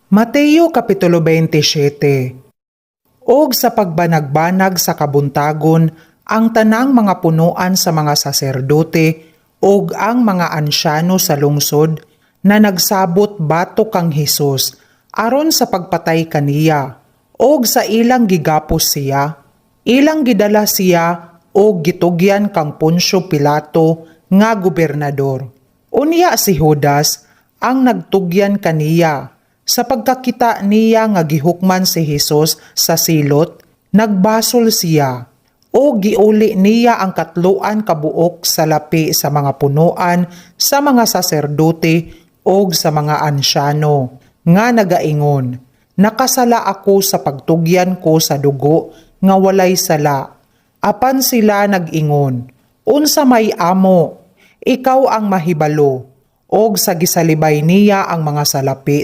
Mateo Kapitulo 27. Og sa pagbanag-banag sa kabuntagon, ang tanang mga punuan sa mga saserdote ug ang mga ansyano sa lungsod na nagsabot batok kang Hesus aron sa pagpatay kaniya. Og sa ilang gigapos siya, ilang gidala siya og gitugyan kang Poncio Pilato nga gobernador. Unya si Judas ang nagtugyan kaniya sa pagkakita niya nga gihukman si Hesus sa silot, nagbasol siya o giuli niya ang katloan kabuok salapi sa mga punuan sa mga saserdote og sa mga ansyano nga nagaingon, "Nakasala ako sa pagtugyan ko sa dugo nga walay sala." Apan sila nag-ingon, "Unsa may amo? Ikaw ang mahibalo." Og sa gisalibay niya ang mga salapi.